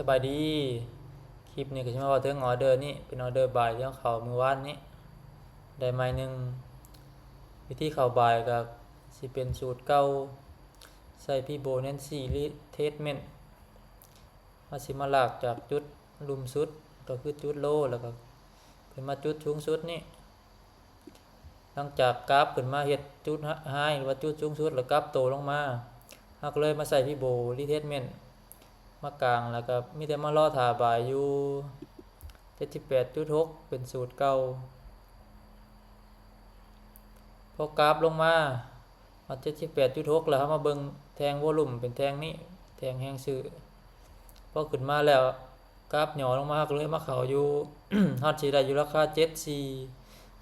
ສະບາຍດີ ຄລິບນີ້ກໍຊິມາເວົ້າເຖິງອອເດີນີ້ ເປັນອອເດີບາຍທີ່ເຮົາເຂົ້າມື້ວານນີ້ ໄດ້ໄມ້ໜຶ່ງ. ວິທີເຂົ້າບາຍກໍຊິເປັນສູດເກົ່າ ໃຊ້ Fibonacci retracement. ເຮົາຊິມາລາກຈາກຈຸດລຸ່ມສຸດ ກໍຄືຈຸດ low ແລ້ວກໍຂຶ້ນມາຈຸດສູງສຸດນີ້. ຫຼັງຈາກກາບຂຶ້ນມາເຮັດຈຸດ high ຫຼືວ່າຈຸດສູງສຸດ ແລ້ວກັບໂຕລົງມາ, ເຮົາກໍເລີຍມາໃຊ້ Fibo retracement ມາກາງ ແລ້ວກໍມີແຕ່ມາລໍຖ້າບາຍຢູ່ ເຈັດສິບແປດຈຸດຫົກ ເປັນສູດເກົ່າ. ພໍກາບລົງມາຮອດ ເຈັດສິບແປດຈຸດຫົກ ແລ້ວເຮົາມາເບິ່ງແທ່ງ volume ເປັນແທ່ງນີ້ ແທ່ງແຮງຊື້. ພໍຂຶ້ນມາແລ້ວ ກາບຫຍໍ້ລົງມາ ເຮົາກໍເລີຍມາເຂົ້າຢູ່ ຮອດຊິໄດ້ຢູ່ລາຄາ ເຈັດສີ່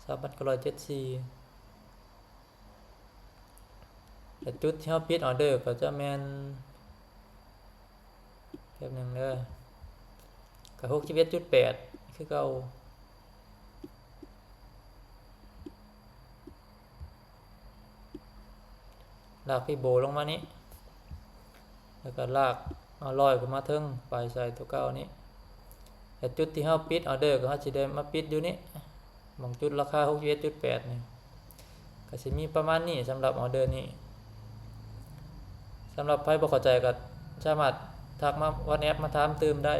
ສາມພັນເກົ້າຮ້ອຍເຈັດສິບສີ່. ແລະ ຈຸດທີ່ເຮົາປິດອອເດີກໍຈະແມ່ນ ແປັບໜຶ່ງເດີ ກໍ ຫົກສິບເອັດຈຸດແປດ ຄືເກົ່າ. ລາກ Fibo ລົງມານີ້ ແລ້ວກໍລາກເອົາລອຍຂຶ້ນມາເທິງ ໄປໃສ່ຕົວເກົ່ານີ້. ແລະ ຈຸດທີ່ເຮົາປິດອອເດີ ກໍເຮົາຊິໄດ້ມາປິດຢູ່ນີ້ ໝ່ອງຈຸດລາຄາ ຫົກສິບເອັດຈຸດແປດນີ້. ກໍຊິມີປະມານນີ້ສຳລັບອອເດີນີ້. ສຳລັບໃຜບໍ່ເຂົ້າໃຈກໍສາມາດທັກມາ WhatsApp ມາຖາມຕື່ມໄດ້.